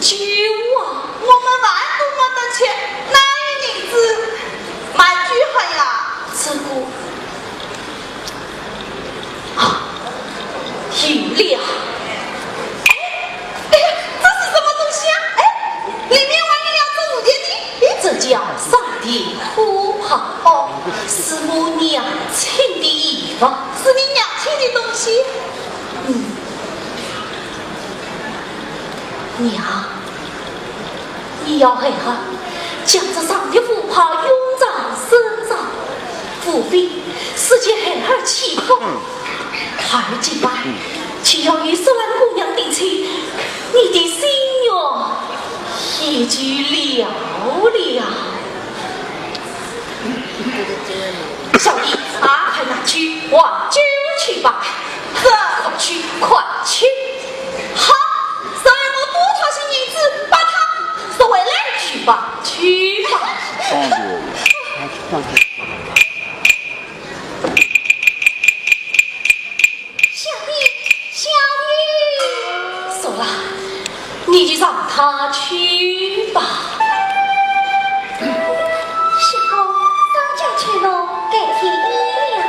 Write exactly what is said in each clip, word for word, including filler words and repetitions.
酒啊，我们饭都没得吃，哪有银子买酒喝呀？这个，啊，有了。哎，哎呀，这是什么东西啊？哎，里面还有两只蝴蝶呢。哎，这叫上天虎豹。哦，是我娘亲的衣服。是你娘亲的东西？嗯。 娘，你要孩儿将这上天虎豹拥在身上，无非是借孩儿祈福。孩儿今晚既要与苏兰姑娘定亲，你的心愿也就了了。少爷，啊，快拿去还酒去吧。 快去，快去！好，少爷，我多讨些银子，把他送回来去吧，去吧。小弟，小弟。苏兰， 你就让他去吧。相公，商家去了，改天见了。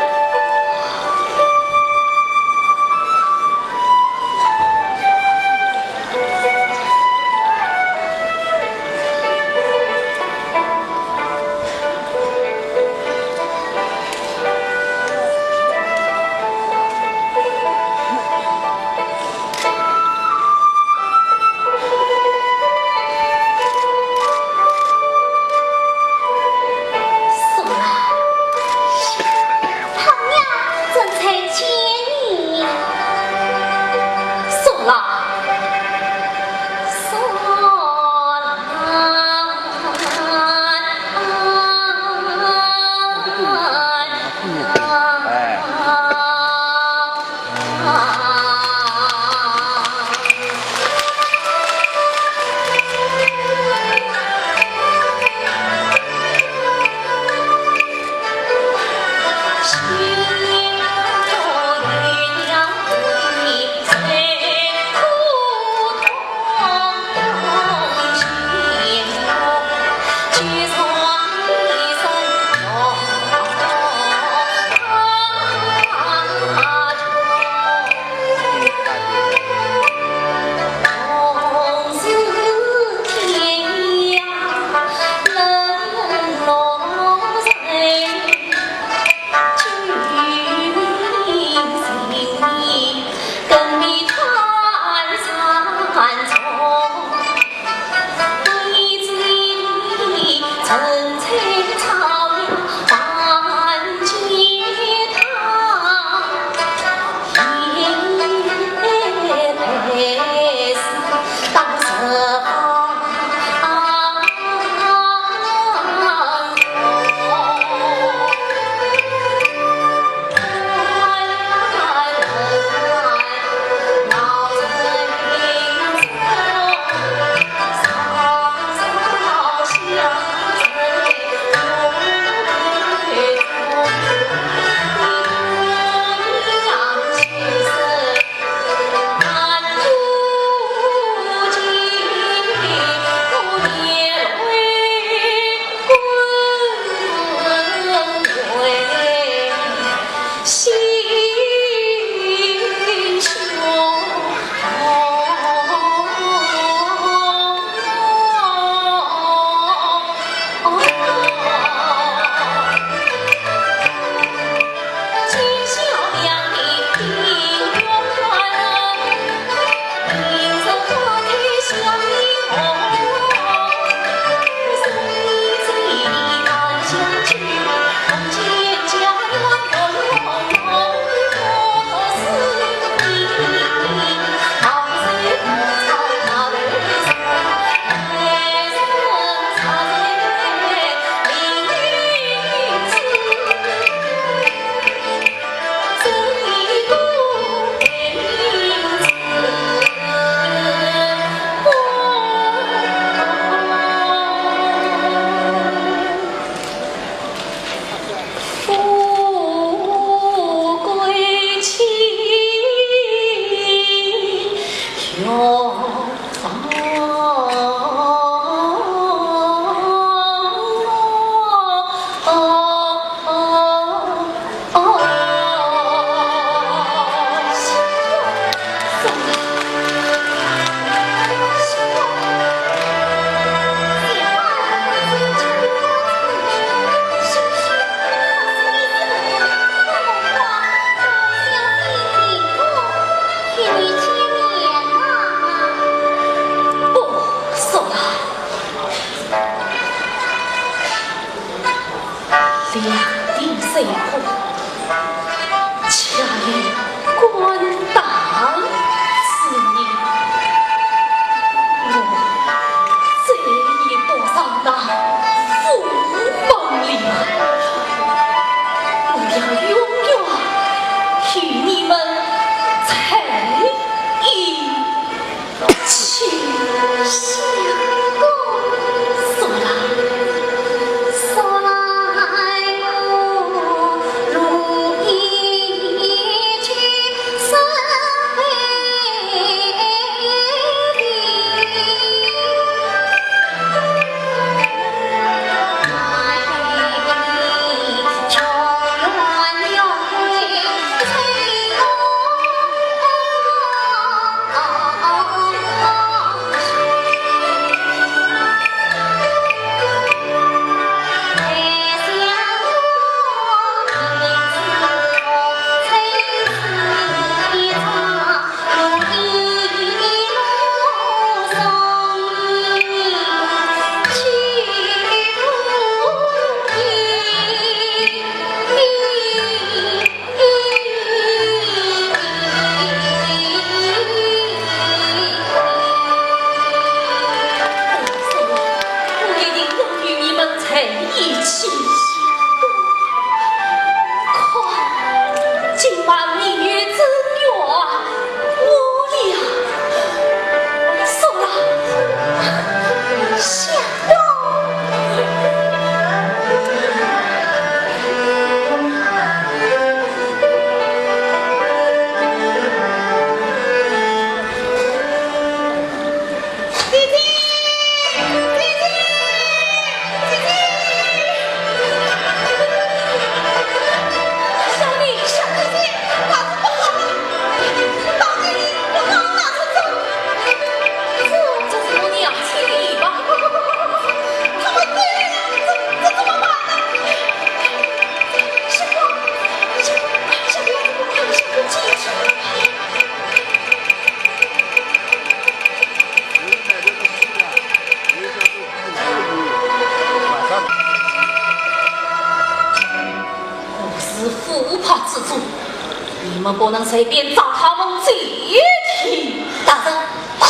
我们不能随便找他们借题。大人，快，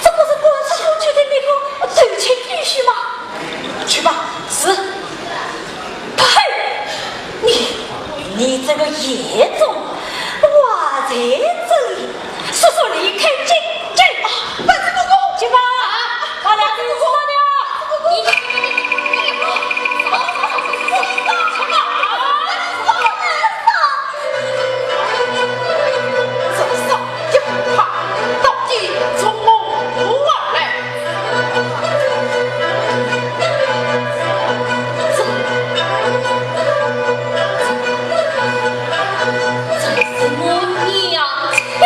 这不是官司后去的那个头前女婿吗？去吧。是。呸！你，你这个野种，我在这里。速速离开这，这，啊，板子哥哥，去吧。 把两只手放掉！你，你，你，这少爷，他到底从何而来？这，这是我娘亲的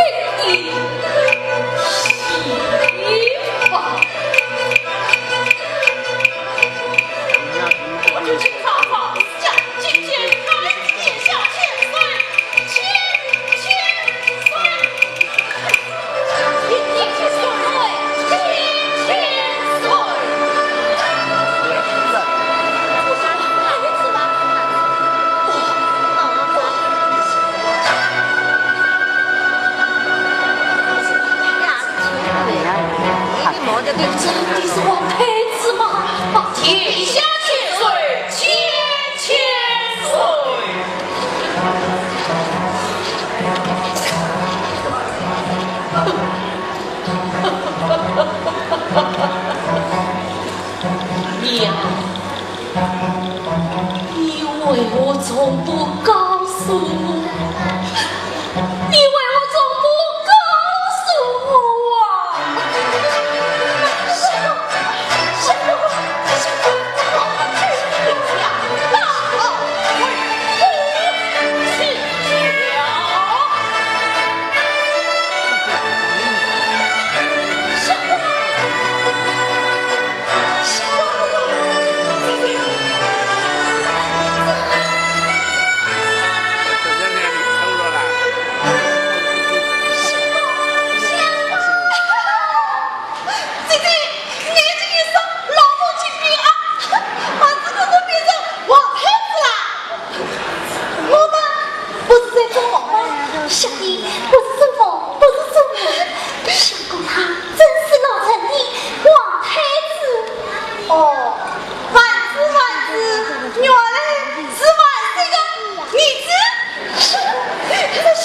这到底是皇太子吗？天下千岁，千千岁！娘， 你为何从不告诉我？你为何从不告诉我啊？姐姐，眼睛一眨，老母亲病啊，板子哥哥变成皇太子啦！我们不是在做梦吗？小弟，不是做梦，不是做梦。相公他真是老臣的皇太子。哦，万子万子，原来是万岁的儿子。这下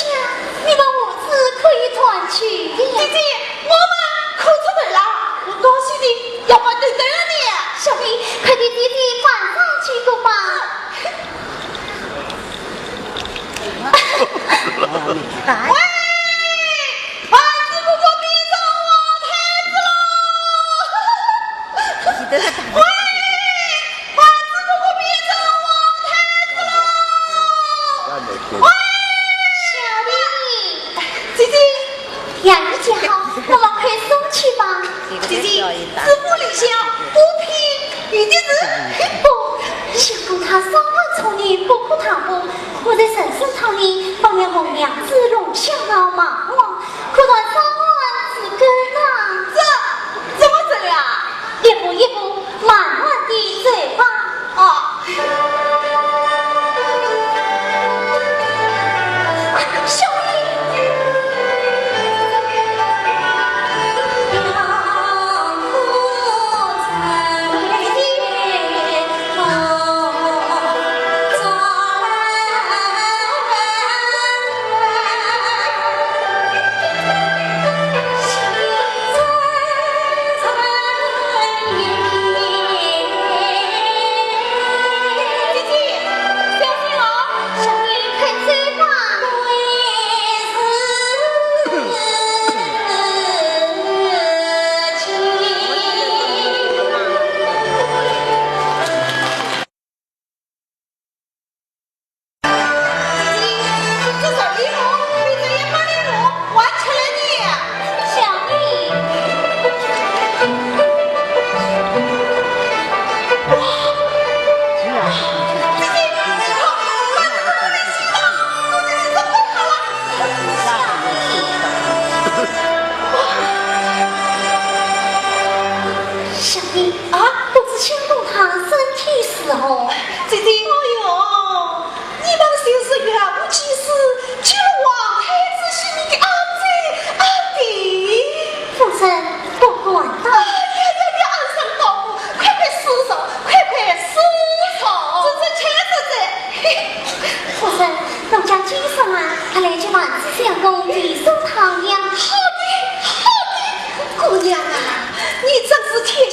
你们母子可以团聚了。姐姐，我们可出头了，我高兴的要把头等了你。小弟，快给姐姐办上去吧。 喂，万子哥哥变成皇太子喽！喂，万子哥哥变成皇太子喽！喂，小弟，姐姐， 杨姨姐好，我们快送去吧。姐姐，这府里向不便宜的是。不，相公他三观聪明，不可大破。我在神圣堂里放了红娘子、龙香、老马王，可断三观之根啊。这，怎么这样？一步一步，慢慢地走吧。啊。 姐姐，小心哦！小心，快走吧。姐姐，这手里哦，你这也把你弄完成了呢。小弟。 小弟啊，不知相公他身体如何？姐姐，哎呦，你们就是缘无其事，就是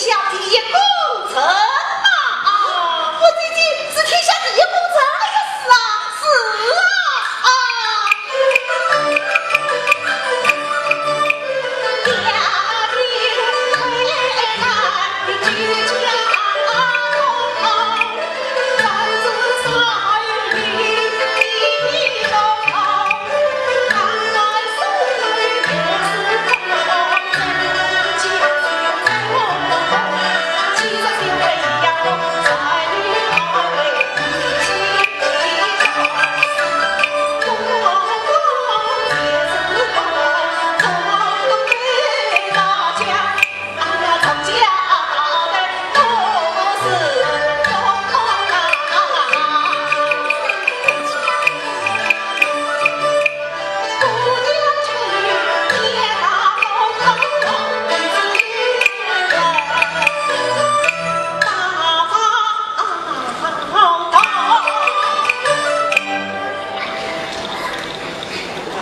下第一功臣啊！啊，我姐姐是天下第一功臣。哎呀，是啊，是啊，啊！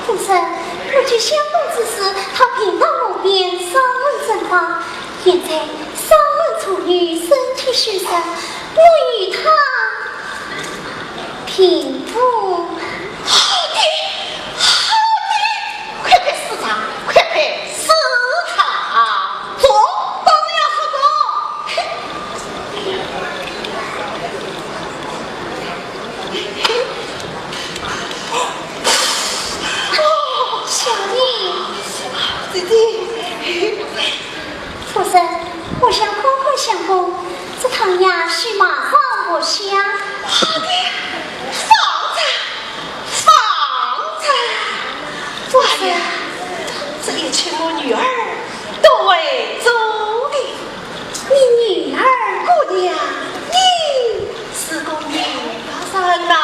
夫人，我去相公之时，他便到我边上门问话。现在上门处女身体虚弱，我与他平步。好的，好的，快快使他，快快使他，总不能要他过。 哦，小姐。姐姐。夫人，我想看看相公，这汤呀，需马上服下。好的，放着，放着。夫人。哎呀，这一切我女儿都会做的。 你女儿？姑娘，你是个女人呐。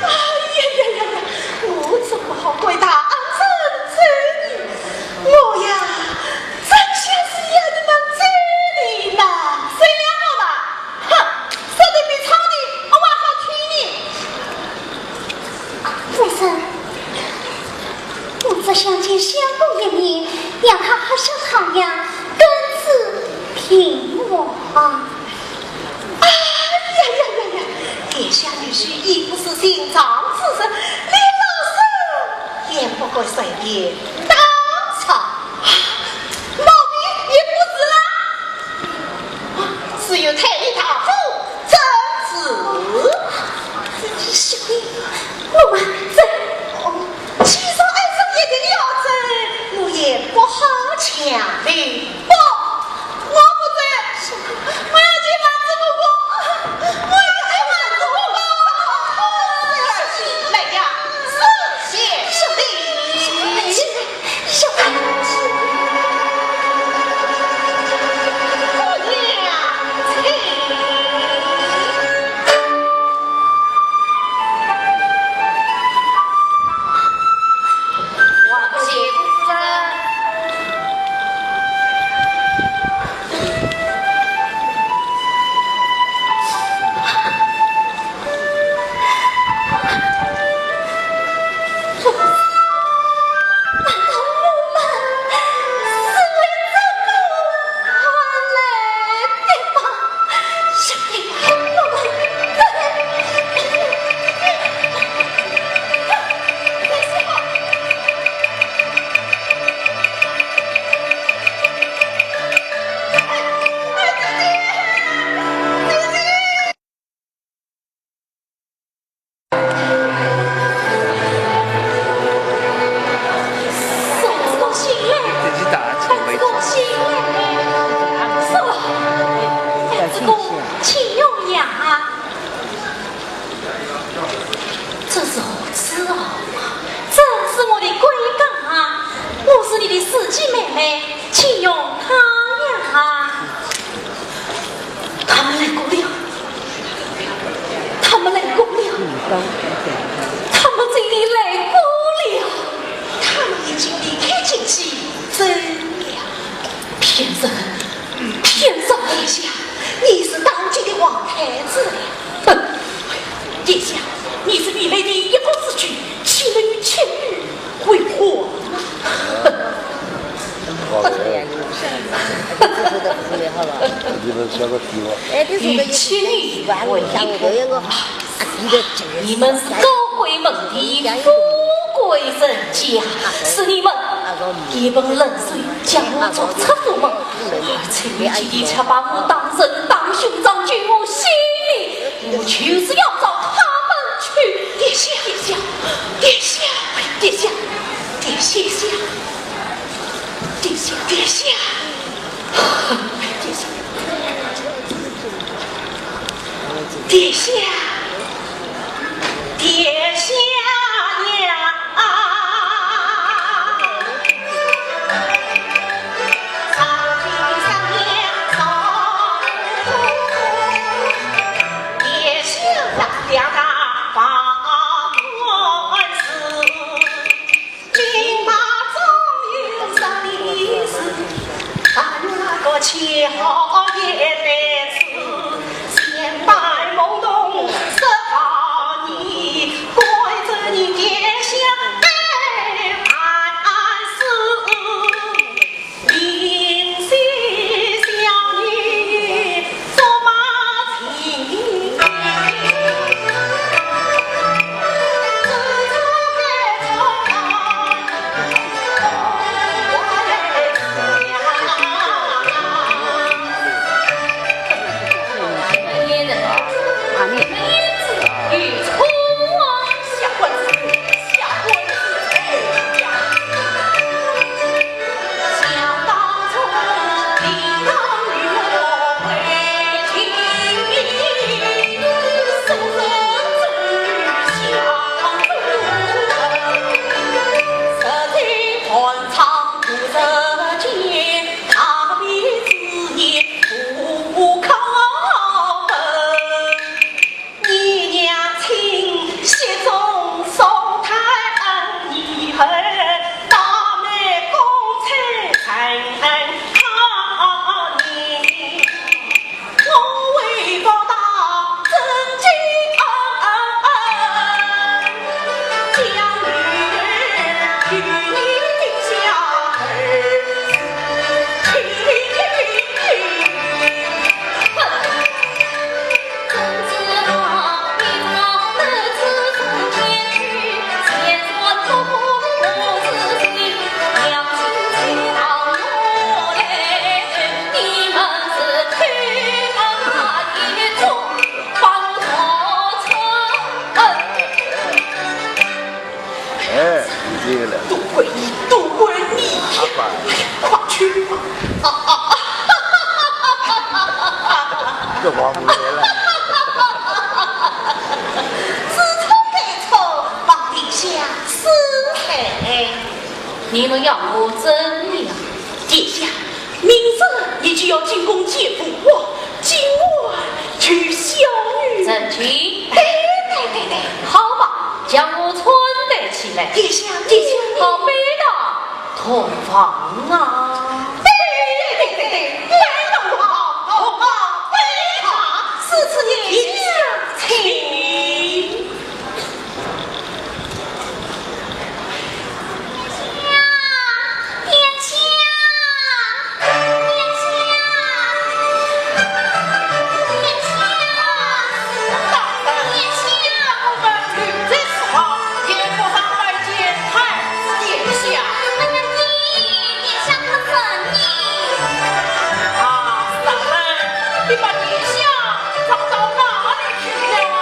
哎呀呀呀呀，我怎么好怪大恩人这里？我呀，真想是要你们这里呢。谁让我嘛？哼，说得比唱的还好听呢。夫人，我只想见相公一面，让他喝下汤药，根治病魔。 哎呀呀呀呀！殿下女婿已不是寻常之人，连老身也不敢随便打扰。毛病也不治啦？只有太医大夫诊治。这是什么？我们这……哦， 既然爱人一定要走，我也不好强留。不，我不走。我要见王子哥哥，我要见王子哥哥。来呀，四姐，兄弟。天神，天神！殿下，你是当今的皇太子了。哼，殿下，你是未来的一国之君，岂能与妻女为婚啊？好的。你们下个地方。哎，这是个一千年为一个。 你们是高贵门第，富贵人家，是你们一盆冷水将我逐出府门，而且你今天却把我当人当兄长，救我性命，我就是要找他们去。殿下，殿下，殿下，殿下，殿下，殿下，殿下，殿下。 殿下，殿下呀！哎，你这个人。都怪你，都怪你！哎呀，快去吧！啊啊啊！这王母来了。知错改错，望殿下恕罪。你们要我怎样？殿下， 明日你就要进宫见父王，今晚娶小女。正经。对对对对。好吧，将我穿戴起来。殿下，殿下。好，背到洞房啊。对对对对对，背洞房，洞房背塔，是此殿下请。 啊，大人，你把殿下找到哪里去了啊？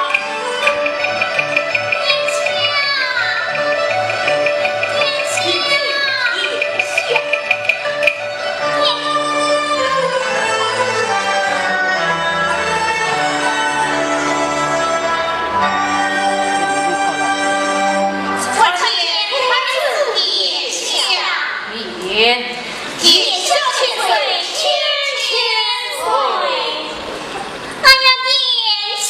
殿下，殿下，殿下。参见太子殿下。 殿下千岁，千千岁。哎呀，殿下！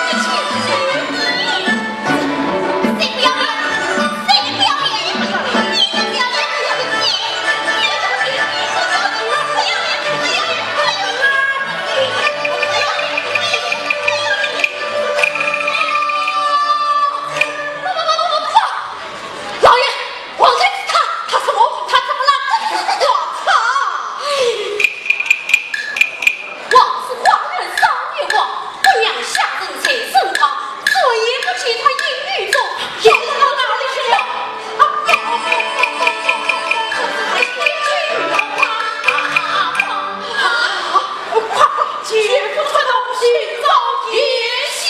老爷，王太子他，他说我，他怎么了？我操！王子花园少年王，姑娘下人在身旁，昨夜不见他影于中，又跑到哪里去了？啊！快快，全副出动寻找殿下！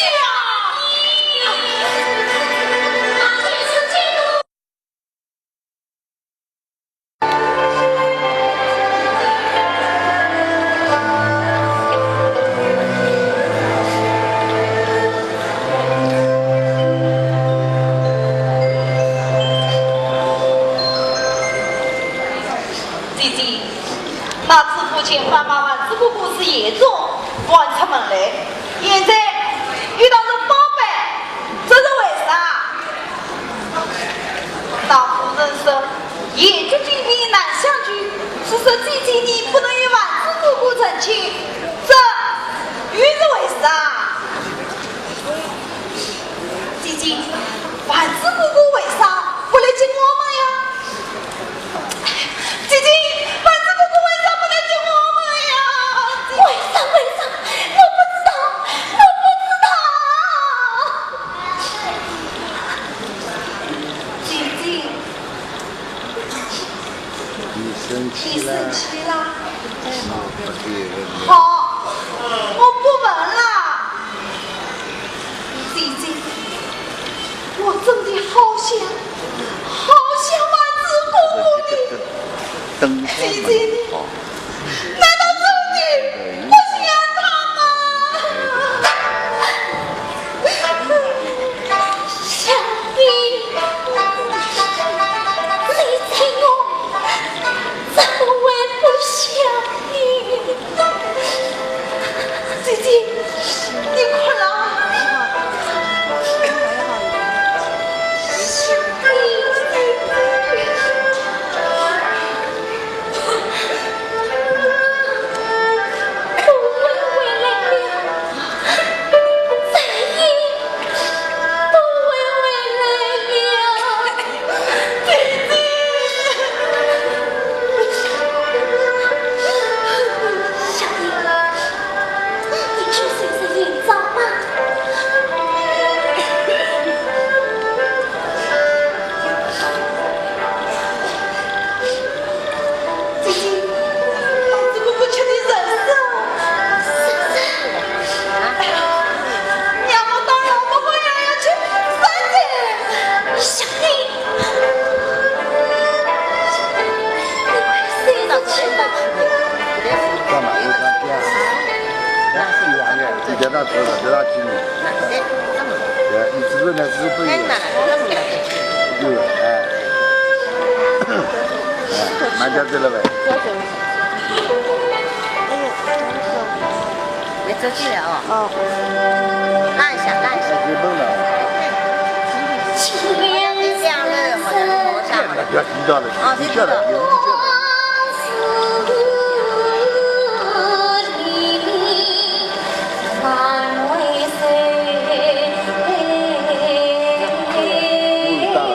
姐姐，那知府前番骂还珠哥哥是严嵩，还出门来，现在又当成宝贝，这是为啥？那夫人说，严嵩见面难相聚，是说姐姐你不能与还珠哥哥成亲，这又是为啥？ 姐姐，还珠哥哥为啥不来接我们呀？姐姐，还珠哥哥为啥不来接我们呀？为啥？为啥？我不知道，我不知道。姐姐， 你生气了？你生气了？好，我不问了。姐姐，我真的好想，好想还珠哥哥的。姐姐，难道真的不想他吗？ 想你，你在我，怎么会不想你？姐姐，你哭了？想你。 不会回来了，再也不会回来了。姐姐。小英，你去试试眼罩吧。 姐姐，还珠哥哥吃的人参。人参？哎呀，让我当然不会让人吃人参的。小英。你快睡着去吧。干嘛？我刚讲。你叫他吃的，叫他吃的。对，你吃的那是不一样。 对，哎。哎，慢点走了呗。别着急了哦。哦。按一下，按一下。哎，别动了。不要听到了，啊，听到了。听到了。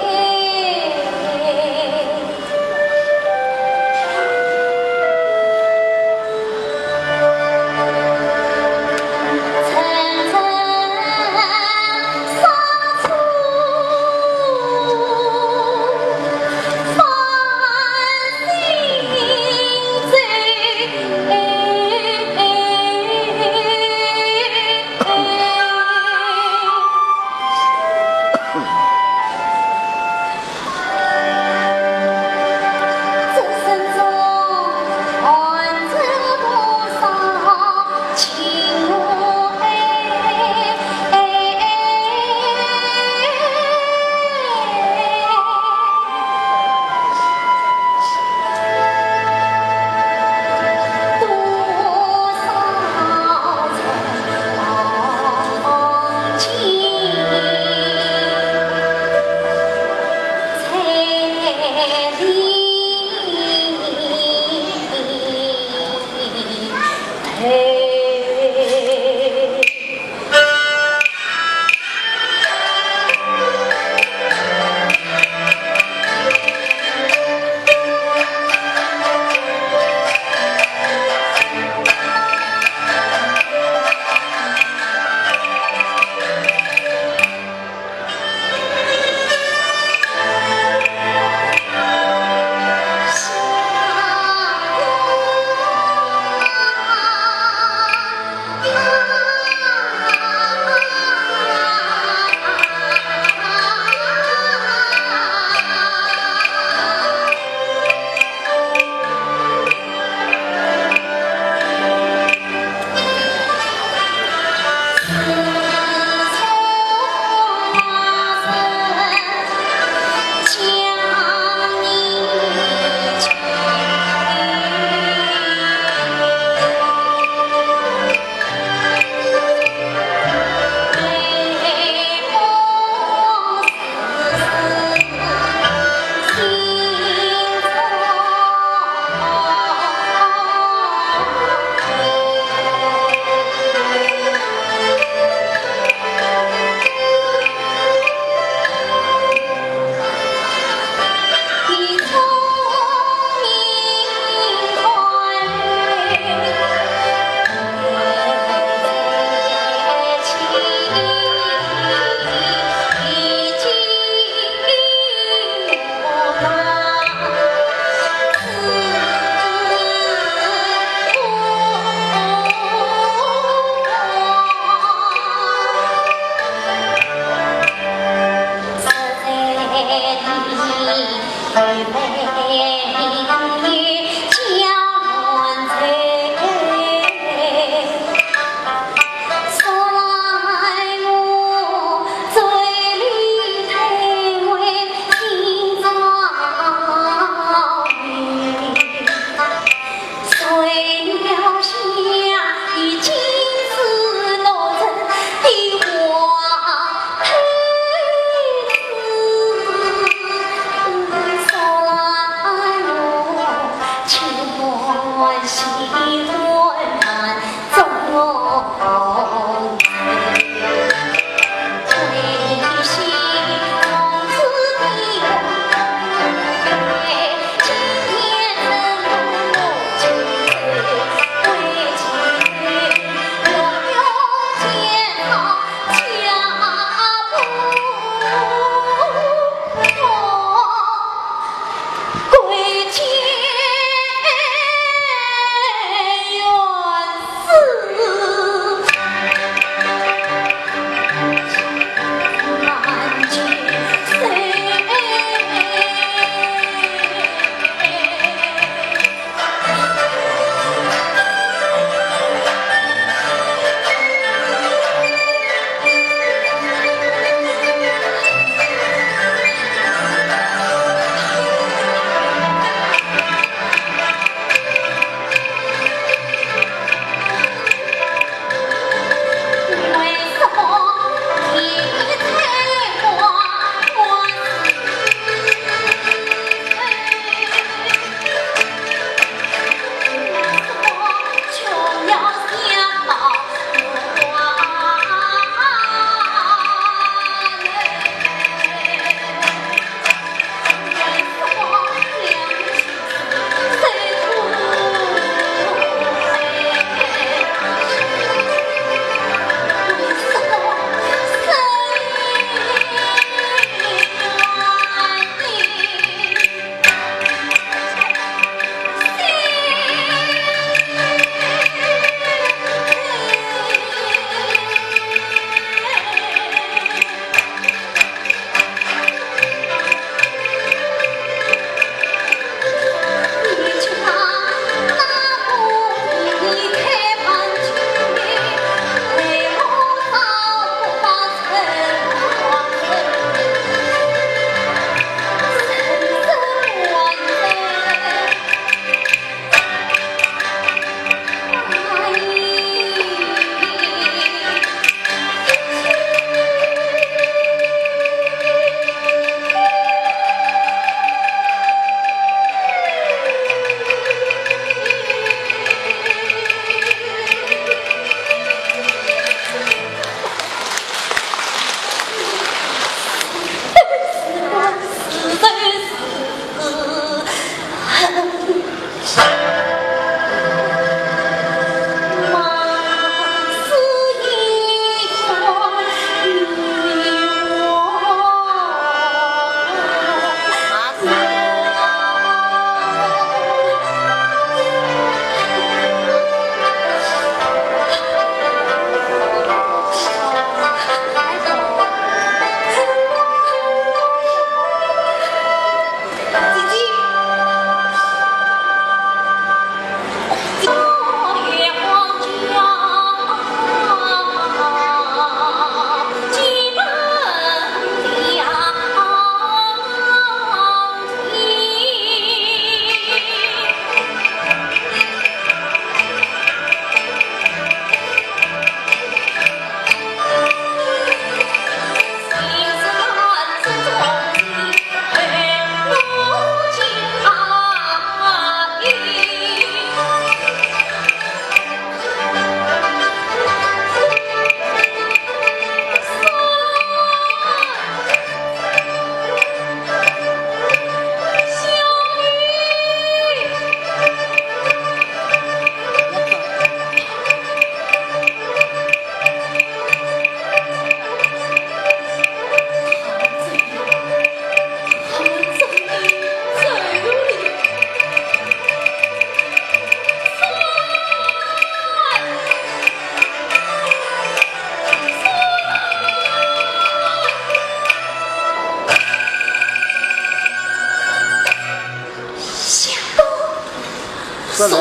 再来。小哥，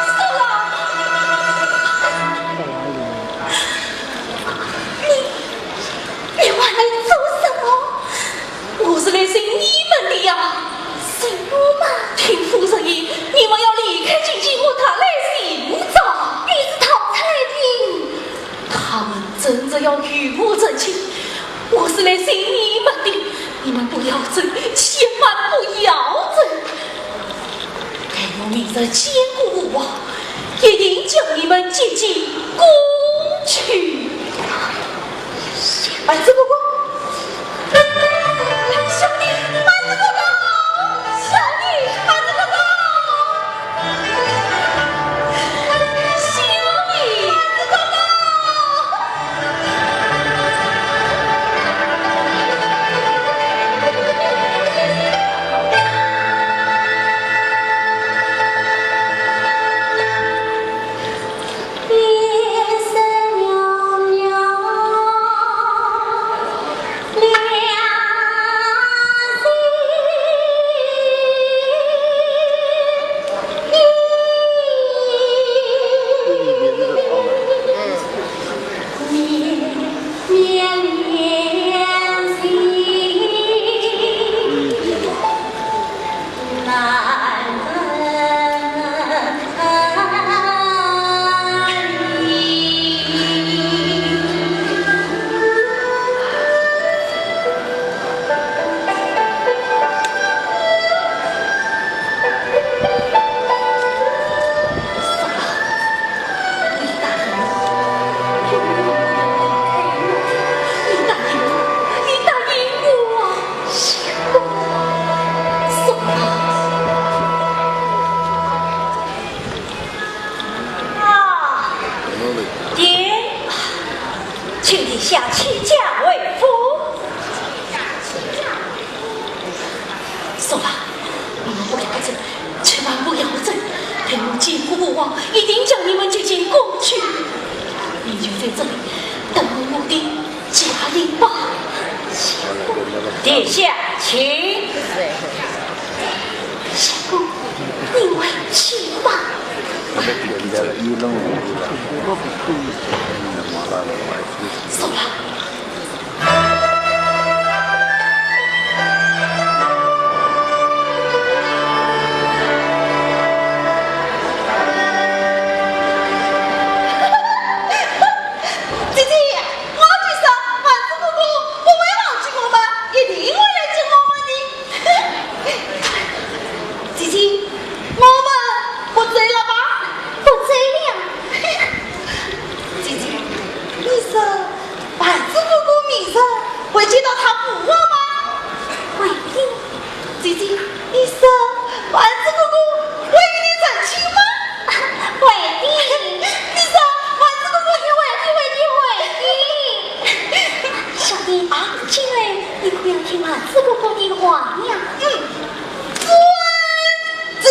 小哥，你，你还来做什么？我是来寻你们的呀。寻我吗？听夫人言，你们要离开京师，和她来寻找。你是逃出来的？他们真正要与我成亲，我是来寻你们的，你们不要走，千万不要走。待我明日见过武王，一定将你们接进宫去。哎，这不过，小弟，慢着哥哥，小弟，慢着哥哥。 啊，爹，请殿下起驾回府。 说吧，你们不要走，千万不要走。待我见过武王，一定将你们接进宫去。你就在这里等候我的驾临吧。殿下，请。相公，你快去吧。说吧。 姐姐，我就说，丸子哥哥不会忘记我们，一定会来接我们的。姐姐，我们不走了吧？不走了。姐姐，你说 丸子哥哥明日会见到他父王吗？会的。姐姐，你说丸子哥哥会与你成亲吗？会的。你说丸子哥哥也会的，会的，会的。小弟，啊，今日你可要听丸子哥哥的话呀。嗯，遵旨。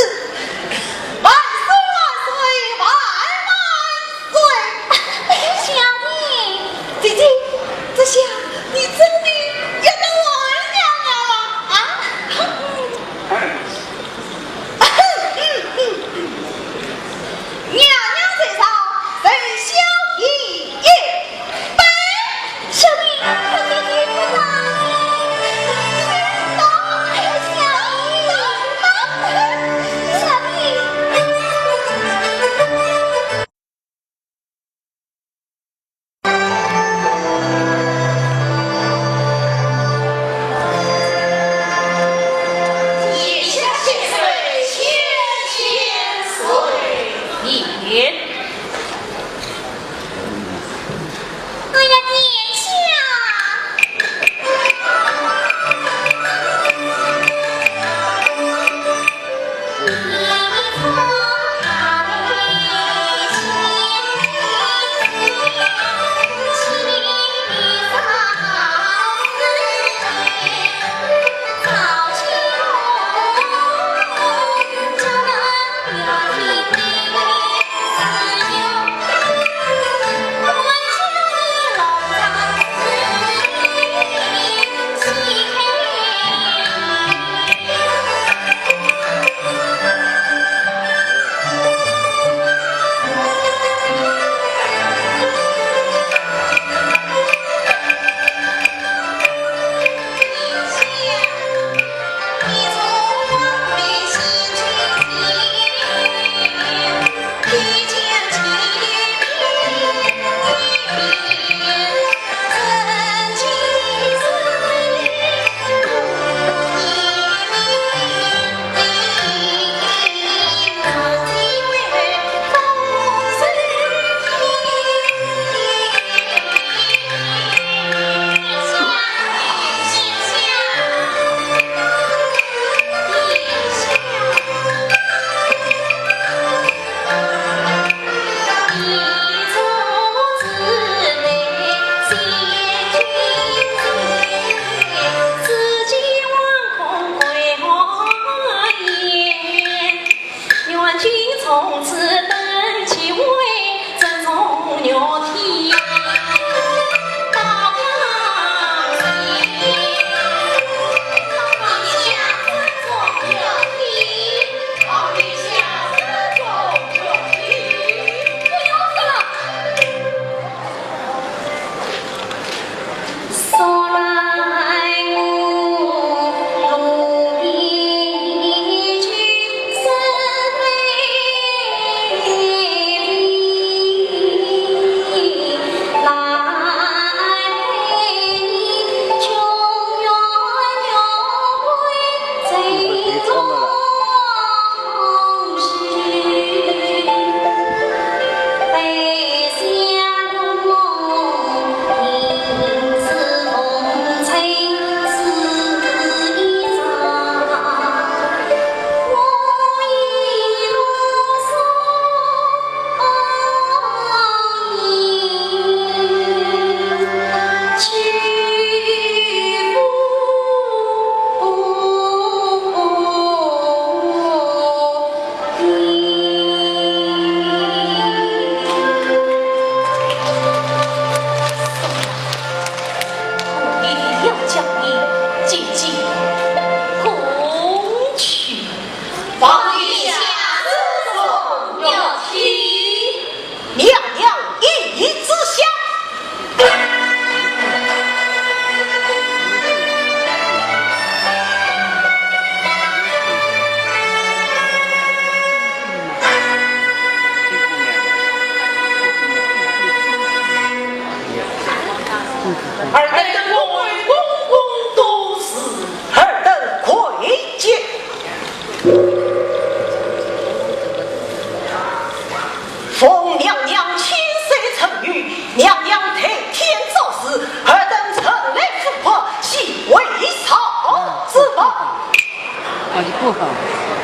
万岁，万岁，万万 岁。小弟。姐姐，这下你真的要当我儿娘了啊？啊？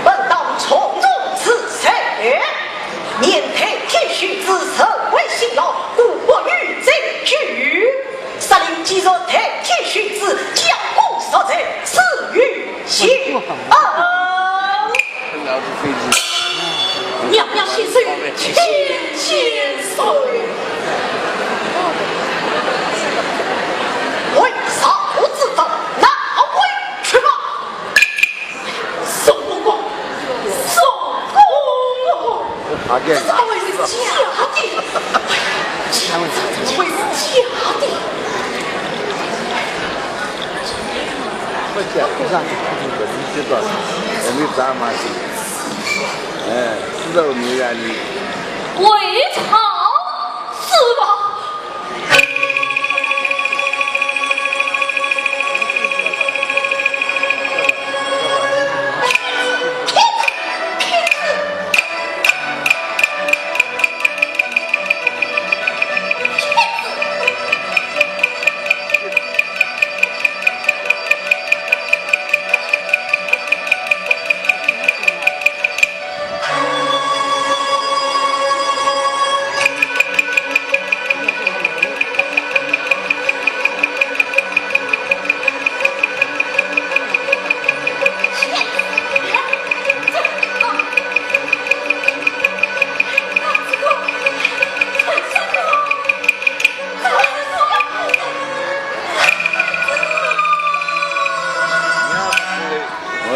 本当从容自在，面对天许之神威信耀，故不与贼聚。杀灵既若待天许之，将功赎罪，死于刑场。娘娘千岁，千千岁。为啥不知道？拿回去吧。 宋公公，宋公公，这怎么会是假的？哎呀，这怎么会是假的？不假，不假，不假，我没啥嘛事。哎，知道没呀你？回朝是吧？ 哎，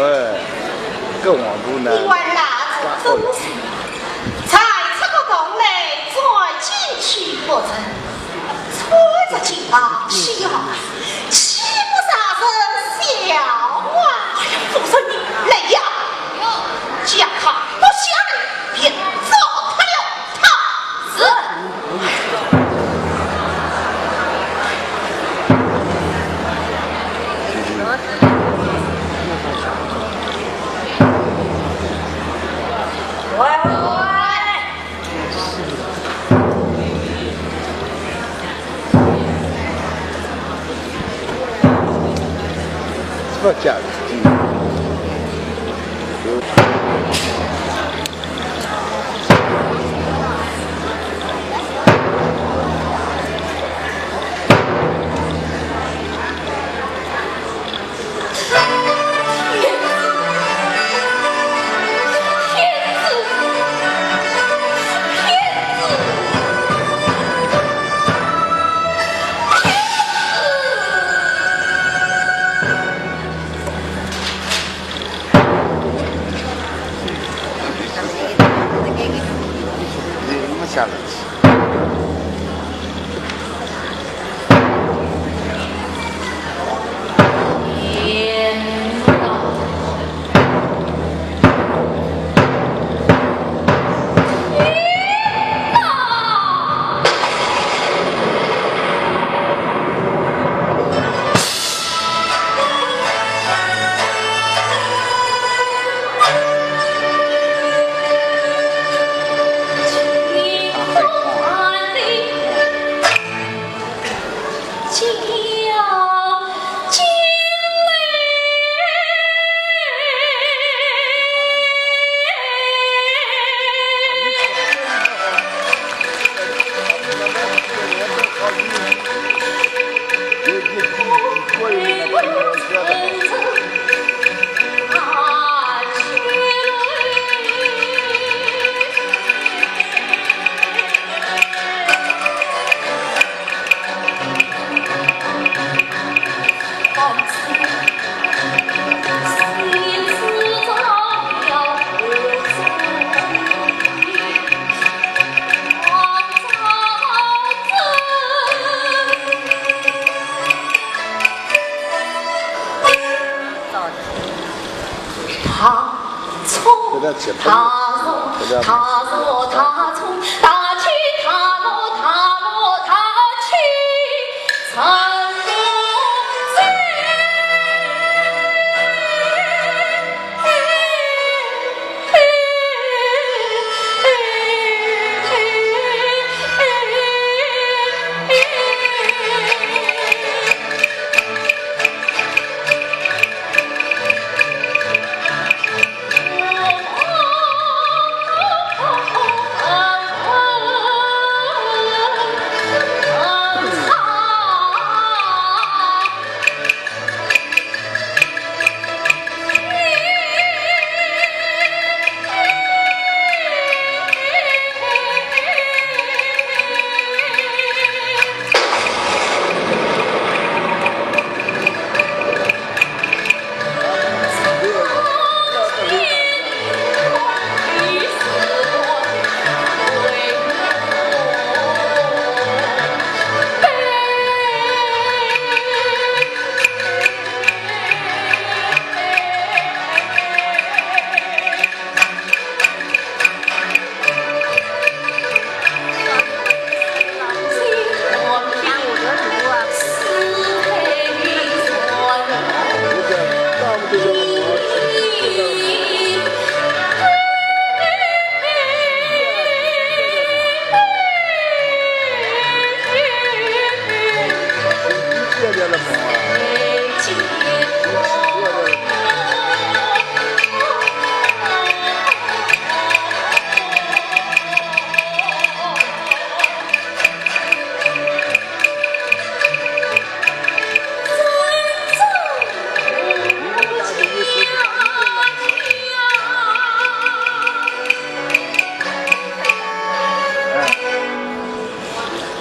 搿王婆呢？你还拿着真是，在这个洞内钻进去不成，穿着金袍披呀，岂不惹人笑话？哎呀，夫人你来呀，将她脱下来，便糟蹋了她。是。 大冲，大冲，大冲，大冲，大冲，大冲，大冲，大冲。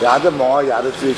夜头忙，夜头最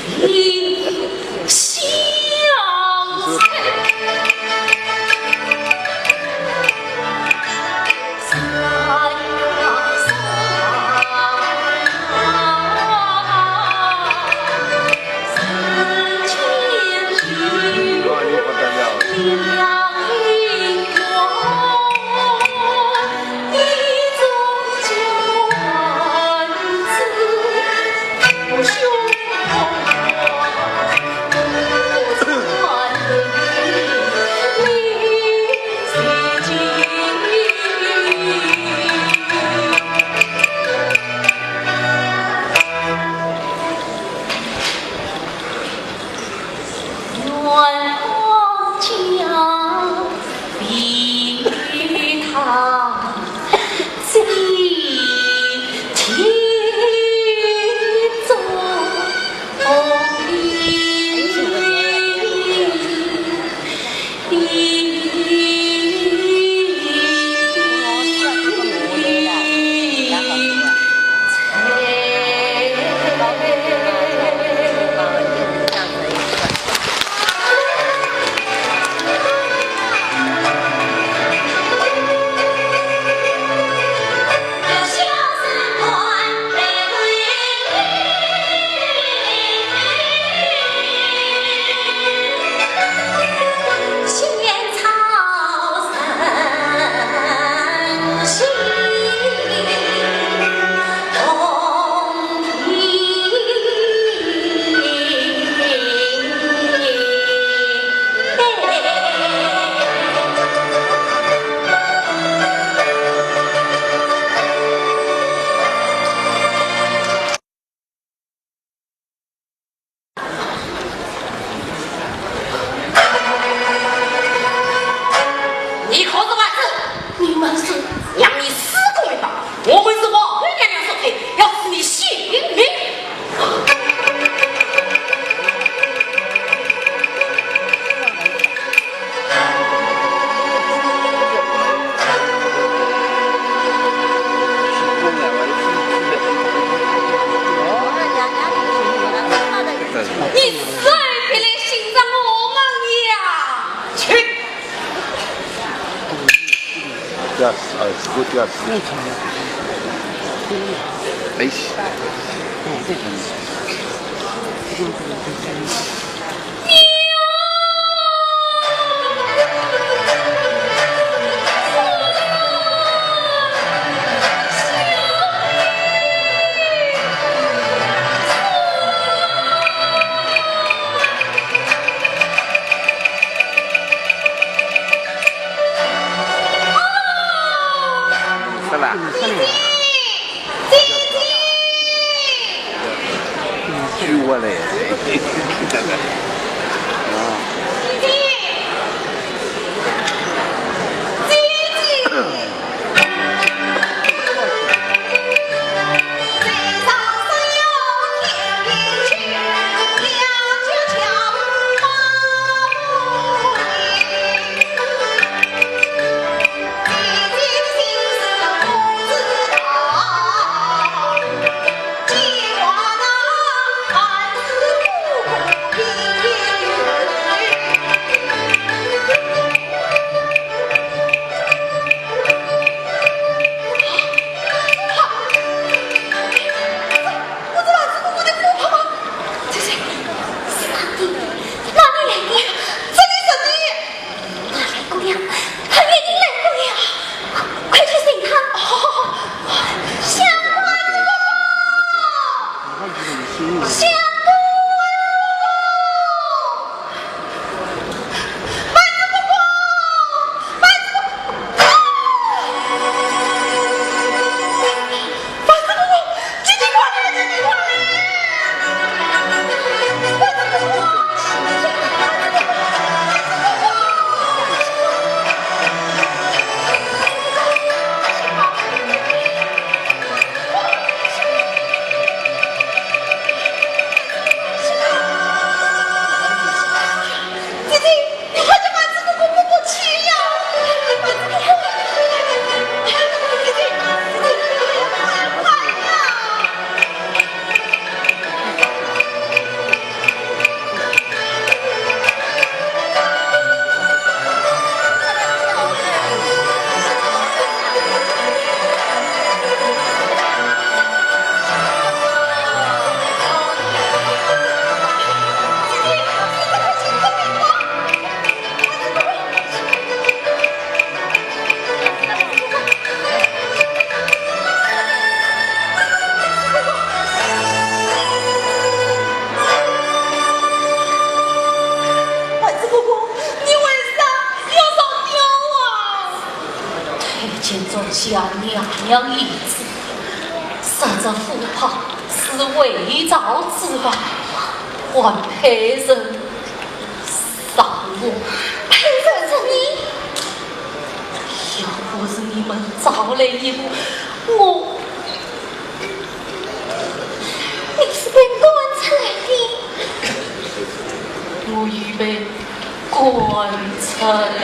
你可是外子？你们是？让你死过一把！我们是王妃娘娘所配，要取你性命。你死而别来寻着我们呀！去！ Yes, yes, good, yes. 哎。是吧？救我嘞！啊。现在想娘娘一子，杀这虎豹是为朝之望，还配人杀我？配人是你？要不是你们早来一步，我你是被赶出来的？我已被赶出来的。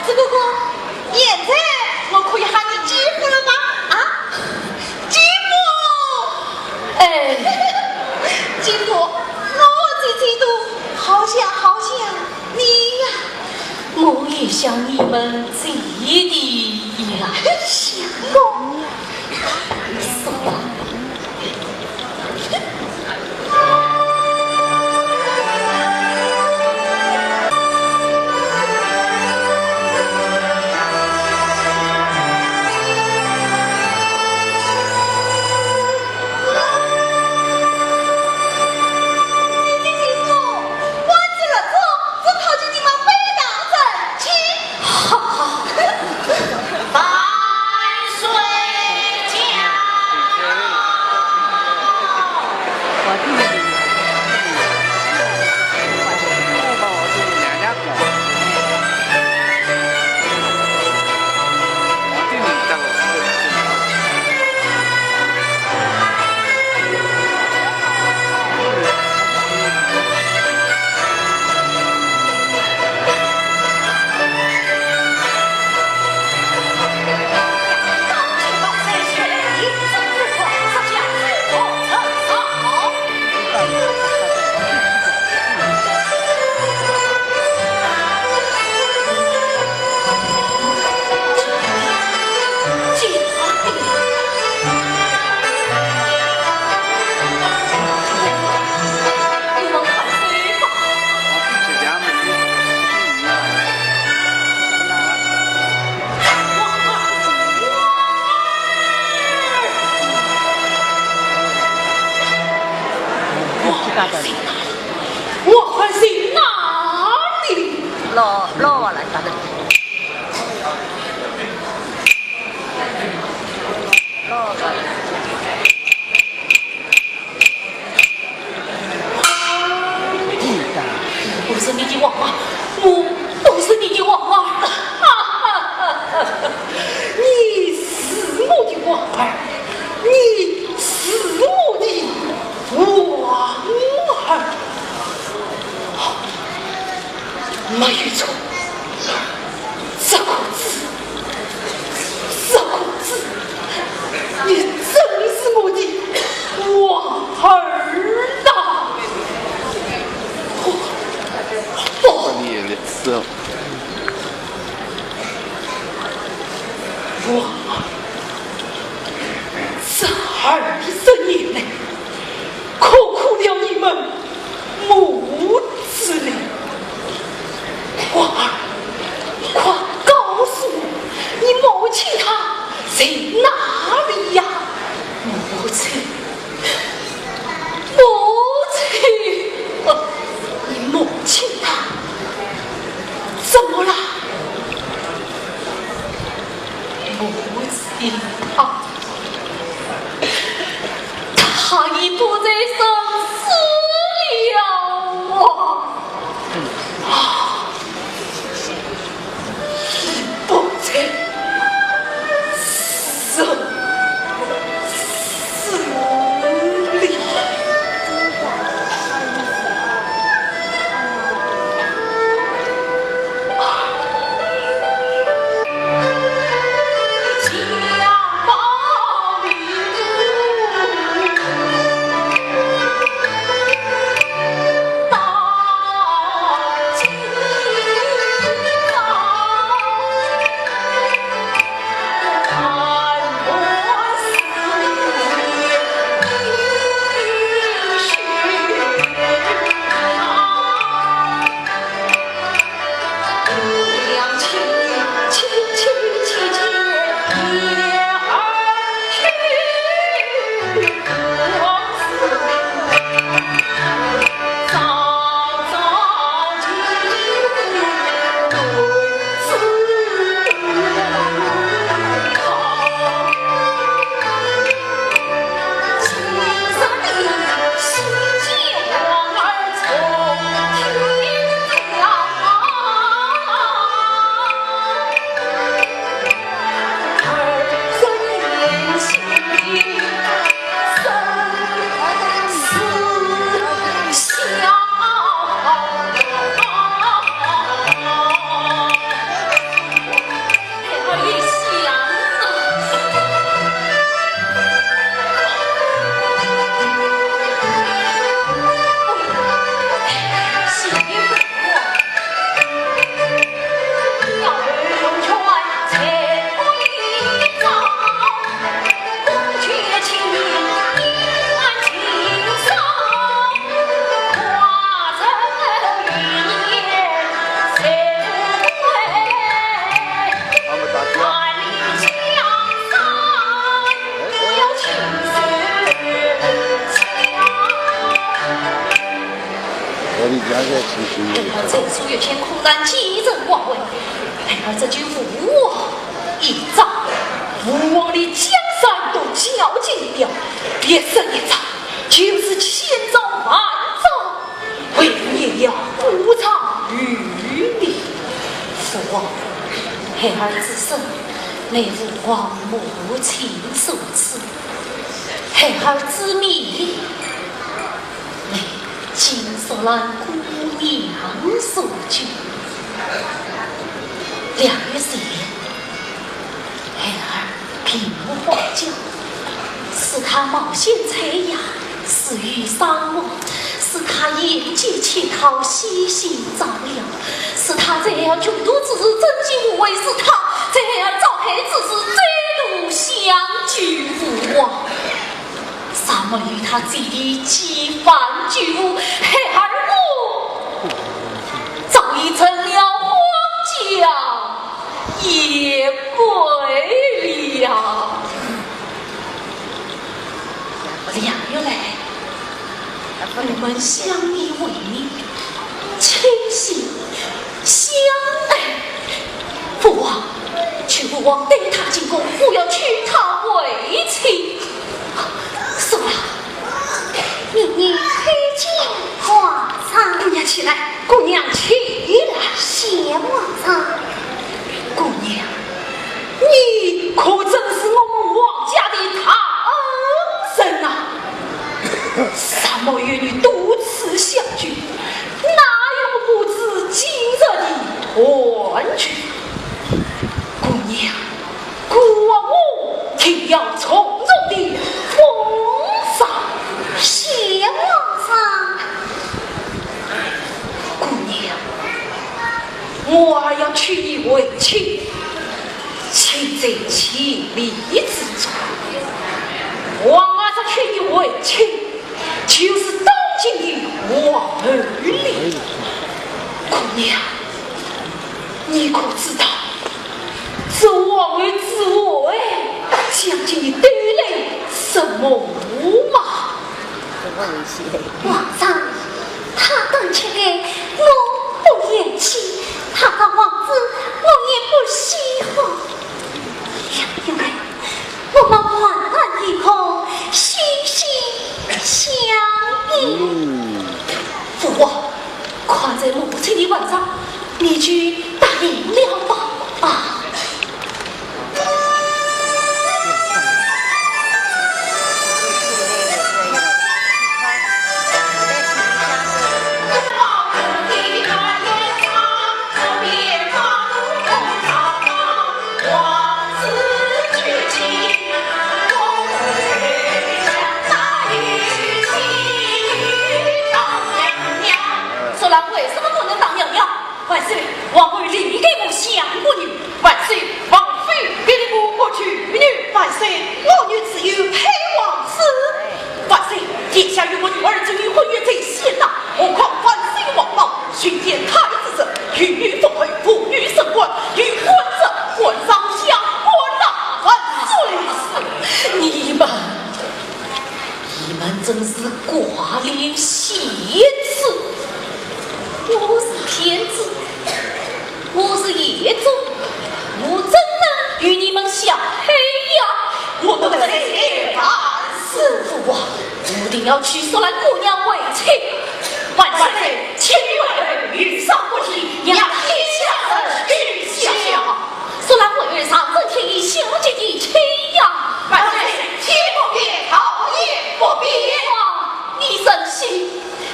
这个，现在我可以喊你继父了吗？啊？继父！哎，继父，我姐姐都好想好想你呀。我也想你们姐弟呀。相公。我还在哪里？老，老王来打的。老王。 不是你的王啊，我不是你的王啊！你是我的王儿，你是我的王儿。 没有错，这个字，这个字，你真是我的王儿啊！不，不，王儿，这二十年来，苦苦了你们 母子俩。孩儿在所有权可占继承王位，孩儿这句父王一招，父王的江山都交给你了，别说一招，就是千招万招，为父也要不遗余力。父王，孩儿之生，乃是王母亲所赐，孩儿之命，乃 经苏兰姑娘所救。两月前，孩儿病入皇家，使他冒险采药，死于沙漠，使他沿街乞讨，悉心照料，使他在穷途之时真情无畏，使他在遭害之时再度相救父王。 若没有他这一记反救父，孩儿我早已成了荒郊野鬼了。两月来，我们相依为命， 清心相爱。父王，求父王对他进宫，我要娶她为妻。苏兰，你，你去见皇上。姑娘起来，姑娘起来。谢皇上。姑娘，你可真是我们王家的大恩人呐！ 若没有你多次相救，哪有我不知今日的团聚？姑娘，姑王我定要从容地奉上。谢皇上。姑娘，我儿要娶你为妻， 情在千里之中。皇儿若娶你为妻，就是当今的皇后了。姑娘，你可知道，这皇后之位将给你带来什么吗？ 皇上，她当前来，我不愿娶，她当王子，我也不稀罕。两月来，我们患难与共，心心相印。父王，看在母亲的份上，你就答应了吧。啊。苏兰为什么不能当娘娘？ 万岁，皇后另给我相国女。万岁，王妃别离我不娶女。万岁，我女自幼配王子。万岁，殿下与我女儿之间婚约在先呐，何况万岁皇宝，巡见太子时，有女封后，无女升官，有官者官上相官呐。万岁！你们，你们真是寡廉鲜耻。 我是天子，我是叶宗，我怎能与你们相配呀？我等在万岁，父王，我定要娶苏兰姑娘为妻。万岁，千里为儿，遇上不提，让天下人取笑。苏兰为儿上阵天意，小姐的亲呀。万岁，天不变，桃叶不变。父王，你忍心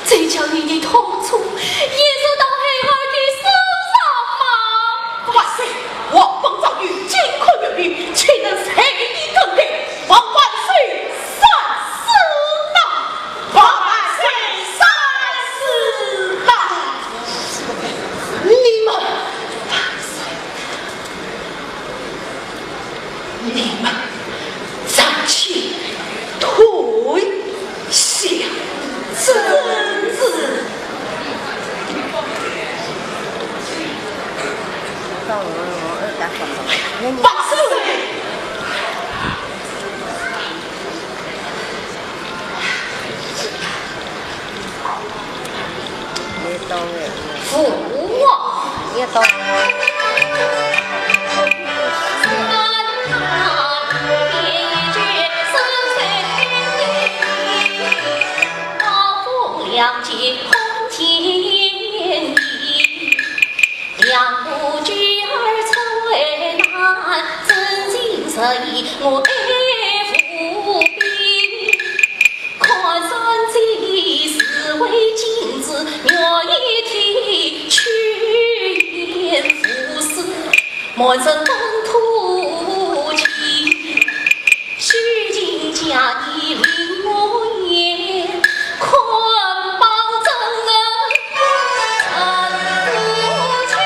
再将你的痛楚也说到孩儿的身上吗？万岁，王本早有金科玉律，岂能随意更改？望万岁三思呐！望万岁三思呐！你们，万岁！ 你们暂且退下。遵旨。万岁！两不知儿出为难，真情实意我爱无比。看山间是为镜子，月一天，秋雁无声，满城风土起。 虚情假意令我言，看包拯恩恩不清。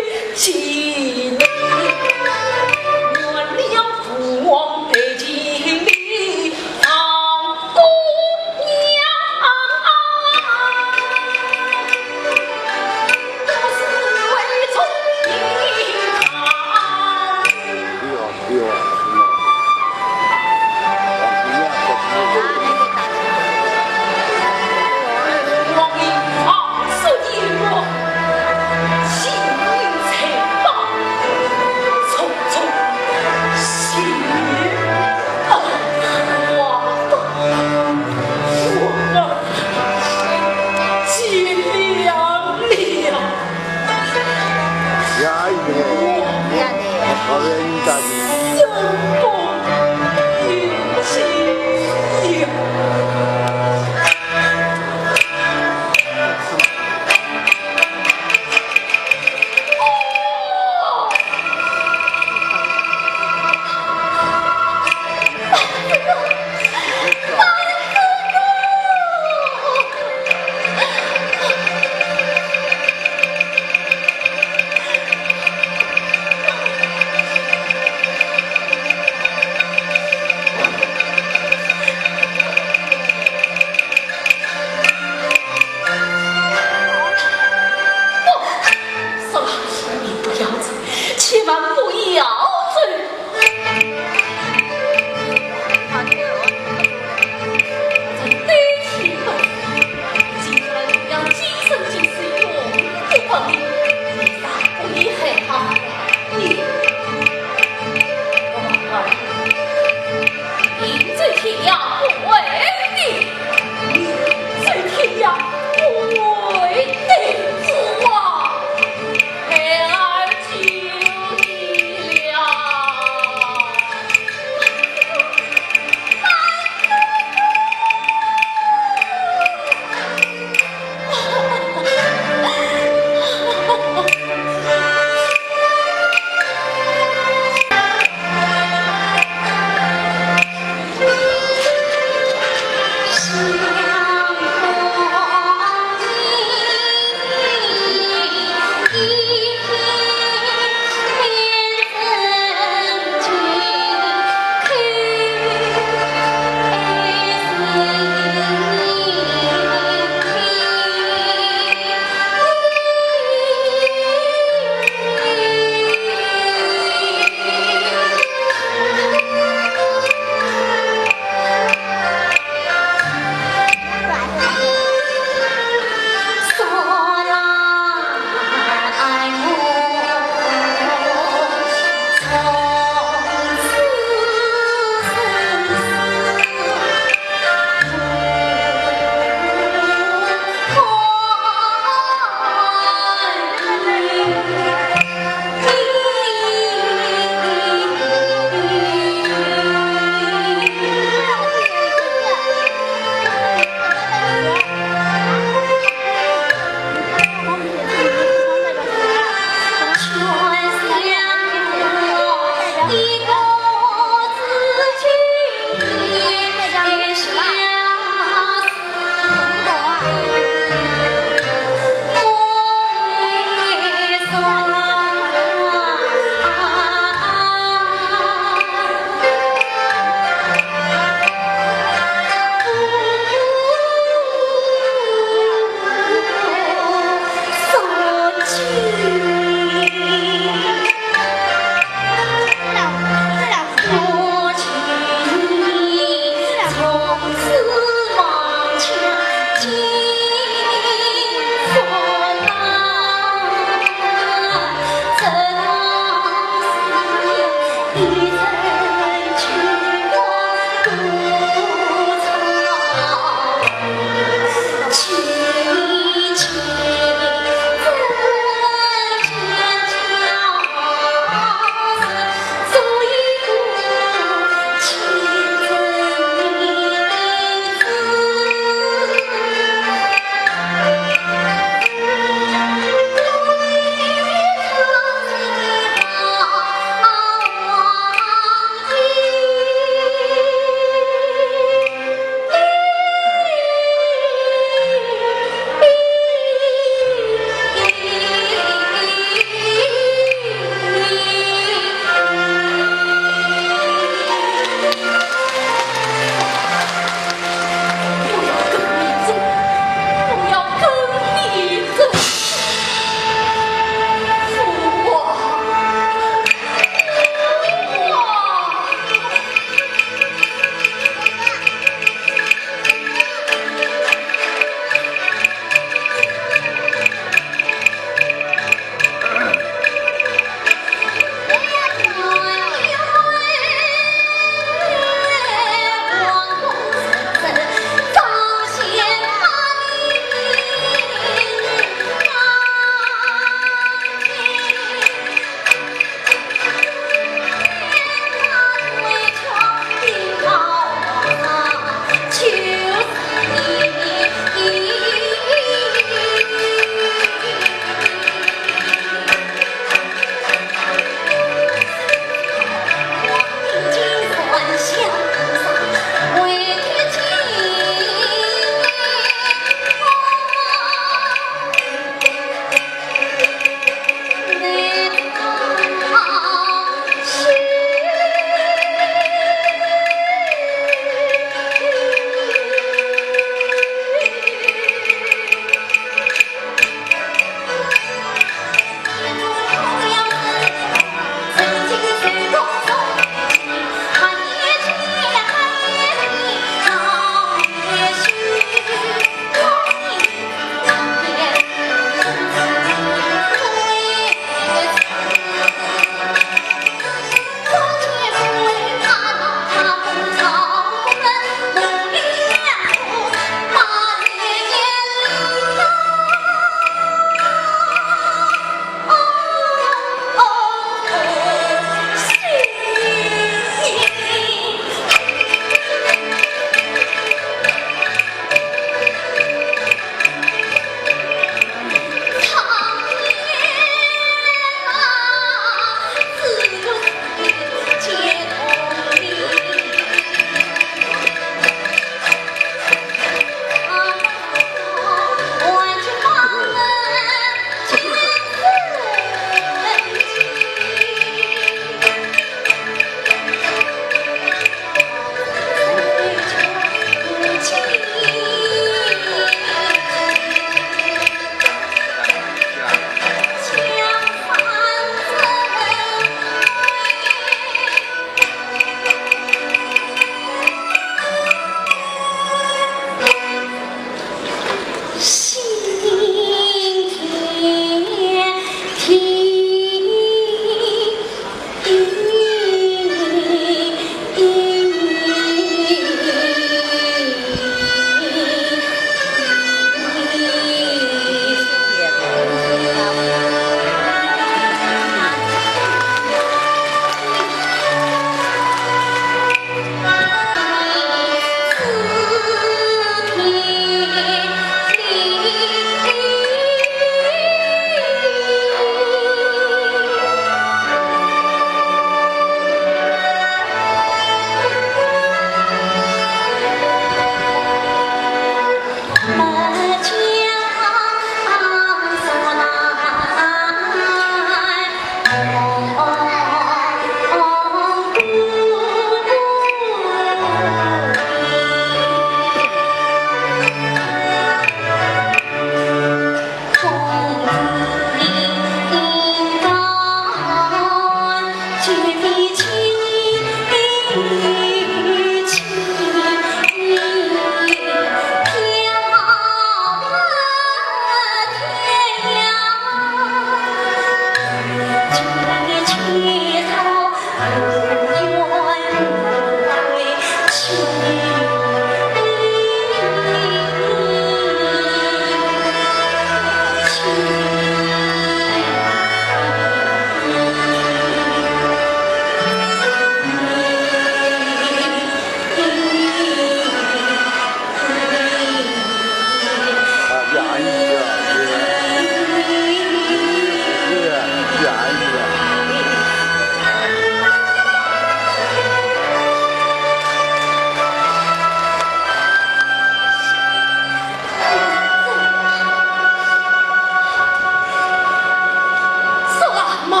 说啊，慢！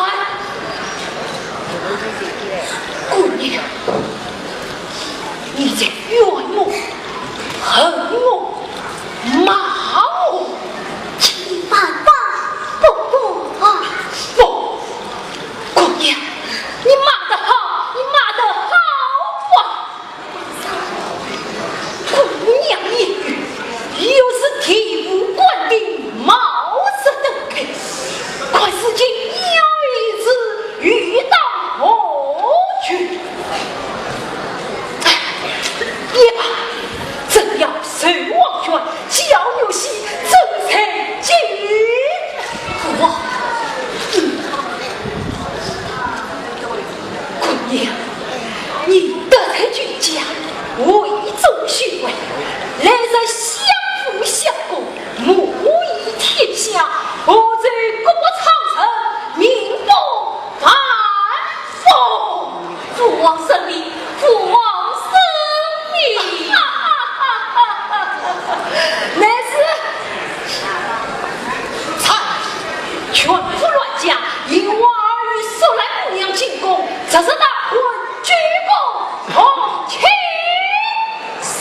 姑娘，你在怨我、恨我、骂我？千万不，不，不啊！不，姑娘，你骂得好，你骂得好啊！ 姑娘言语，又是醍醐灌顶，茅塞顿开，看是今夜与子欲当何去？哎，也罢，朕要受黄泉，叫玉溪，朕才进。父王，嗯，姑娘， 你得罪君家，位宗兄贵，来日相逢相国，母仪天下，何罪国破朝臣，民不反封？父王圣明，父王圣明。乃是 传全副銮驾，引我儿与索兰姑娘进宫，直至大婚，举国同庆。是。